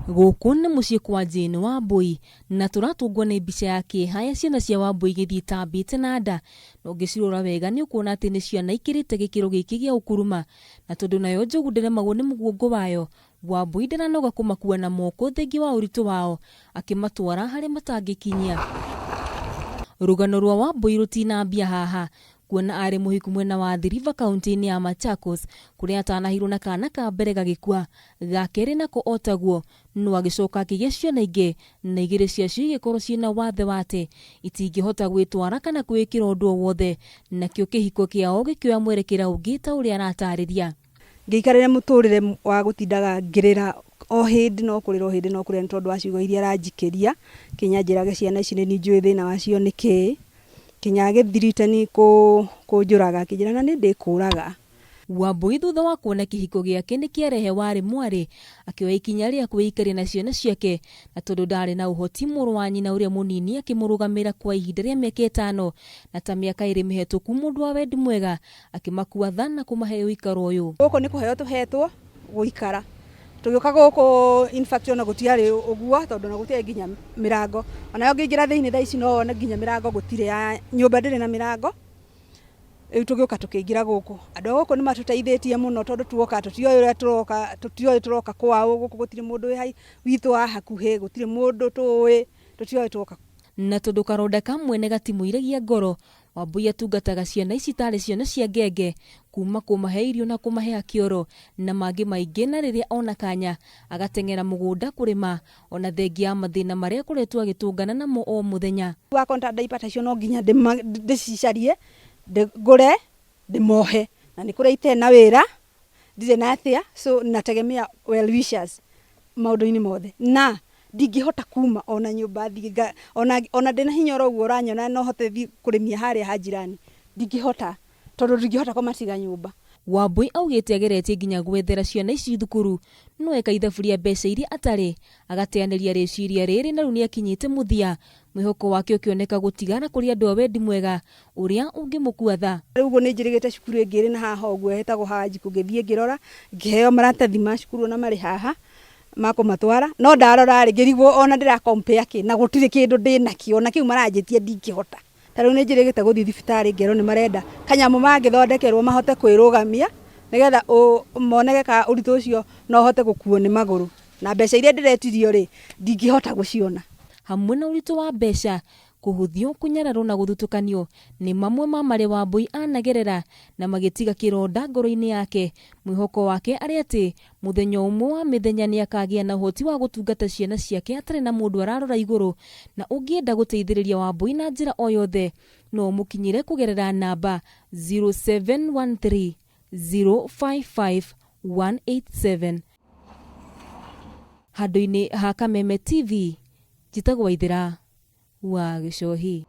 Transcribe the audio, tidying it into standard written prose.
Gũkũ nĩ mũciĩ kwa Jane Wambui na tũratũngwo nĩ mbica ya kĩeha ya ciana cia Wambui igĩthiĩ itambĩte na nda, na ũngĩcirora wega nĩ ũkuona atĩ nĩ ciana ikĩrĩte gĩkĩro gĩkĩ gĩa ũkuruma, na tondũ nayo njogu ndĩremagwo nĩ mũguongo wayo, Wambui ndaranoga kũmakua na moko thengia wa ũritũ wao akĩmatwara harĩa matangĩkinyia. Rũgano rwa Wambui rũtinambia haha, kuona arĩ mũhiku mwena wa Athi River kaunti-inĩ ya Machakos kũrĩa atanahirwo na kana ka mbere gagĩkua, ga kerĩ nako otaguo, no agĩcoka akĩgĩa ciana ingĩ na igĩrĩ ciacio igĩkorwo ciĩna wathe wa atĩ itingĩhota gwĩtwara kana kwĩĩkĩra ũndũ o wothe, nakĩo kĩhiko kĩao gĩkĩoya mwerekera ũngĩ ta ũrĩa aratarĩria. Ngĩikarĩra mũtũrĩre wa gũtindaga ngĩrĩra o hĩndĩ no kũrĩra o hĩndĩ no kũrĩra nĩ tondũ wa ciugo iria aranjikĩria, nginya anjĩrage ciana ici nĩ niĩ njũĩ thĩna wacio nĩ kĩĩ, nginya agĩthiritani kũnjũraga akĩnjĩra na nĩ ndĩkũraga. Wambũi thutha wa kuona kĩhiko gĩake nĩ kĩarehe warĩ mwarĩ, akĩoya ikinya rĩa kwĩikaria na ciana ciake, na tondũ ndaarĩ na ũhoti, mũrũ wa nyina ũrĩa mũnini akĩmũrũgamĩrĩra kwa ihinda rĩa mĩaka ĩtano, na ta mĩaka ĩrĩ mĩhetũku mũndũ wa wendi mwega akĩmakua tha na kũmahe ũikaro ũyũ. Gũkũ nĩ kũheo tũhetwo gũikara. Tũgĩũka gũkũ in fact ona gũtiarĩ ũguo tondũ ona gũtiarĩ nginya mĩrango. Onawe ũngĩingĩra thĩinĩ thaa ici no wone nginya mĩrango gũtirĩ ya nyũmba ndĩrĩ na mĩrango. Rĩu tũgĩũka tũkĩingĩra gũkũ. Andũ a gũkũ nĩ matũteithĩtie mũno tondũ tuoka tũtioĩ ũrĩa tũroka, tũtioĩ tũroka kwaũ, gũkũ gũtirĩ mũndũ wĩ witũ wa hakuhĩ, gũtirĩ mũndũ tũĩ, tũtioĩ tuoka. Na tondũ karonda ka mwene gatimũiragia ngoro, Wambui atungataga ciana ici tarĩ ciana cia ngenge, kuma kũmahe irio na kũmahe kĩoro na mangĩ maingĩ, na rĩrĩa ona kanya agateng'era mũgũnda kũrĩma ona thengia ya mathĩna marĩa akoretwo agĩtũngana namo o mũthenya. Wakwa ta diaper ta icio no nginya ndĩcicarie, ngũre, ndĩmohe, na nĩ kũrĩa itarĩ na wĩra, ndirĩ na atĩa, so nategemea well wishers maũndũ-inĩ mothe, na ndingĩhota kuma ona nyũmba thiĩ, ona ndĩna hinya oro ũguo ũranyona no hote thiĩ kũrĩmia harĩa ha jirani, ndingĩhota tondũ ndingĩhota kũmatiga nyũmba. Wambui augĩte ageretie nginya gwethera ciana ici thukuru no eka ithabu rĩa mbeca iria atarĩ agateanĩria rĩciria rĩrĩ na rĩu nĩakinyĩte mũthia, mwĩhoko wake ũkĩoneka gũtigara kũrĩ andũ a wendi mwega ũrĩa ũngĩmũkua tha. Rĩu ũguo nĩ njĩrĩgĩte cukuru ĩngĩ ĩrĩ na haha ũguo ĩtagwo Hawanjikũ, ngĩthiĩ ngĩrora ngĩheo maratathi ma cukuru ona marĩ haha ma kũmatwara, no ndarora rĩ ngĩrigwo ona ndĩra compare kĩ na gũtirĩ kĩndũ ndĩnakĩo ona kĩu maranjĩtia ndingĩhota. Ta rĩu nĩ njĩrĩgĩte gũthiĩ thibitarĩ ngerwo nĩ marenda kanyamũ mangĩthondekerwo mahote kwĩrũgamia nĩgetha monege kana ũritũ ũcio no ũhote gũkuo nĩ magũrũ, na mbeca iria ndĩretirio rĩ ndingĩhota gũciona. Hamwe na ũritũ wa mbeca, kũhũthio, kũnyararwo na gũthutũkanio nĩ mamwe ma marĩa Wambui anagerera na magĩtiga kĩronda ngoro-inĩ yake. Mwĩhoko wake arĩ atĩ mũthenya ũmwe wa mĩthenya nĩakagĩa na ũhoti wa gũtungata ciana ciake atarĩ na mũndũ ararora igũrũ, na ũngĩenda gũteithĩrĩria Wambui na njĩra o yothe no ũmũkinyĩre kũgerera namba 0713 055 187. Handũ-inĩ ha Kameme TV, njĩtagwo Waithĩra wa Gĩcohi.